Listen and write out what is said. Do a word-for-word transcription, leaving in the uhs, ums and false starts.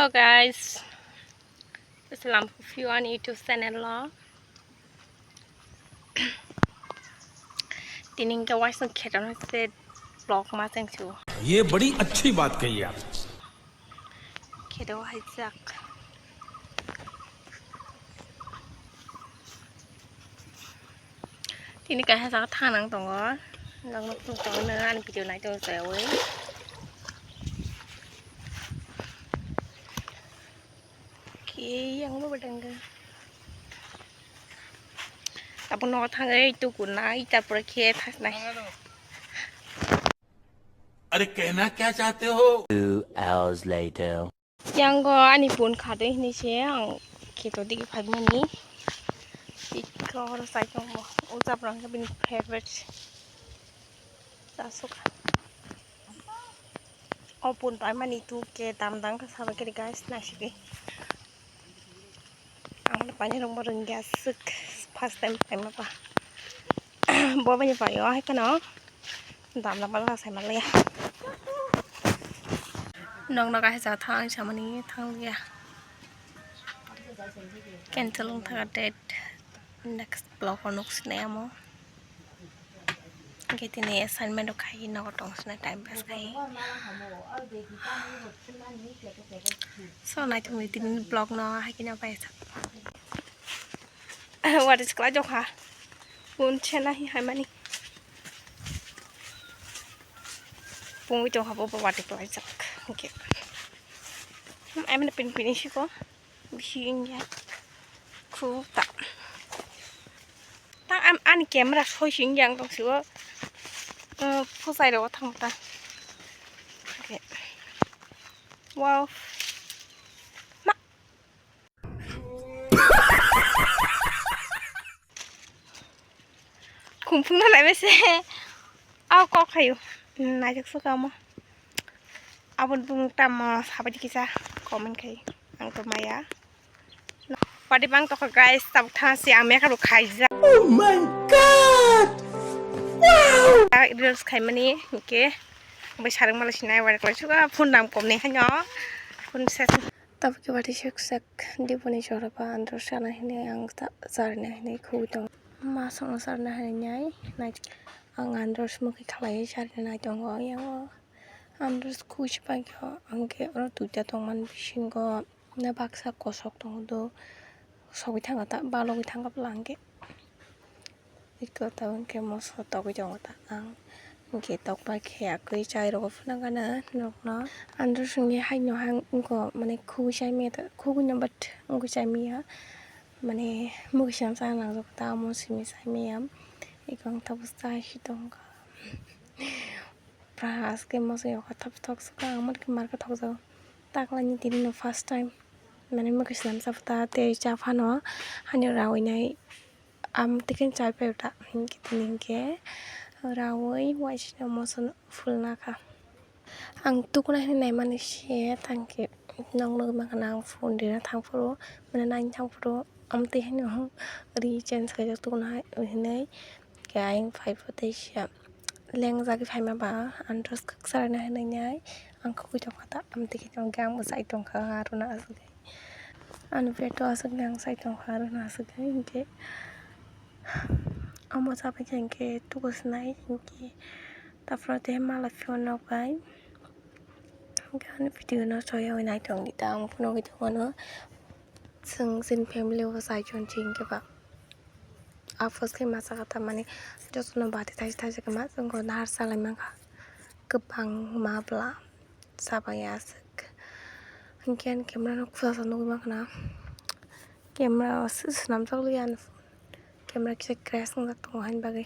Hello guys, salam kufio ani YouTube channel lo. Tini hingke waisong khetona se vlog ma chengsu. ये बड़ी अच्छी बात कही आप। Kheto haijak. Tini kaisa jaga thangnang tongo. Nokno phunukjago nang ani video nai tongo chayawi. Khe yang bo badang ga. Abo nogo thangwi tukunai, tarpore khe thaknai. अरे कहना क्या चाहते हो? Two hours later. Yango ani phone khadwi hinwi se ang kheto digi phaimani. Tikka oro sai tongo. O jabrang khe bini favorite. Jasuk. O phone paimani tu ke dam dang kha sabai khe guys naisidi. Ang painai rwngma rwngya aswk first time paima ba. Bo bini paio hai kheno dam dam ba sai manliya. Nokno kaisa thang samani thangliya. Cancel wng thaka date next vlog o nuk sinai amo. Hingke tini assignment rok khai nogo tong sina time pass khai. So naithok ni tini vlog no hai khe no pai sa. What is khlai jokha? Kun chena hi hai mani. Pungwi tong habo bo wati khlai jak. Hingke. Ai mani pin pin siko. Bisi wngya. Khu ta. Ta am ani camera soi sing yang tong sibo. Phusai ro thang ta. Okay. Wow. Ma. Khumphung na lai mese. Au kok khayu. Naijak sukamo. Aboni bumung tamo sabai di kisa comment khai. Ang to maya. Pati bang tokha guys, tabuk thang si ang makeup rok khaijak. Oh my God! Wow! Reels khaimani hingke bai sarang mala sinai wari klai suka phone dam kom ni hanyo. Phone set. Tabuk ke wati sek sek diponi chora pa andro sana hini ang ta charna hini khugui tong. Ma sono charna hini nai nai ang andro smoke khalai charna nai tongo yang. Andro school se paikha, hingke oro duita tongmani bisingo baksa kosok tongo do, sogwi thangkha ta, balogwi thangkha bwla hingke. Iko tabuk hingke moso togwi tongo ta ang, hingke tokbai khe yakwi chai rogo phunukgana nokno. Andro songwi haino hang wngkha mane khugui chai manya ta, khugui no but wngkha chai manya mane mokhe swnam chana nangjak ta, omo simi chai manya. Iko ang tabuk chai si tongkha. Pura aske moso yokha thok thok suka ang mani marka thok jago. Takla ni tini no first time mane mokhe swnam cha phuta tei cha phano hani rawi nai am tikin chai phaio ta hinkhe tini hinkhe rawi waisino moso phulna kha. Ang tukuna hinwi naimani se tangkhe nok nugwi mankha na ang phone rina thang phuru mane naina thang phuru amtwi haino ri change khaijak tukuna hinwi. Khe ayang phai pho teisa lengjagwi phaima ba andro swk swk charaina hinwi nai ang khugui tongkha ta amtwi khe tongkhe ang bo chai tongkha aroni aswk ani peto aswk nang chai tongkha aroni aswk hinkhe omo chabai khe hinkhe tugo swnai hinkhe taphuru tei mala phiyok nokbai hinkhe ani video no choyawi naitongdi ta ang phunugwi tongmano chwng chini family o chaijon se hinkhe ba. Apos khe masa kha tamani jotono bati thaisa thaisa khe ma chwng nahar salai mankha kwbangma bwla chabangya aswk. Hinkhe ani camera no khulasa nugwi mankha na camera o swnamjak liya ani phone camera kisa crash wngjak tongo haini bagwi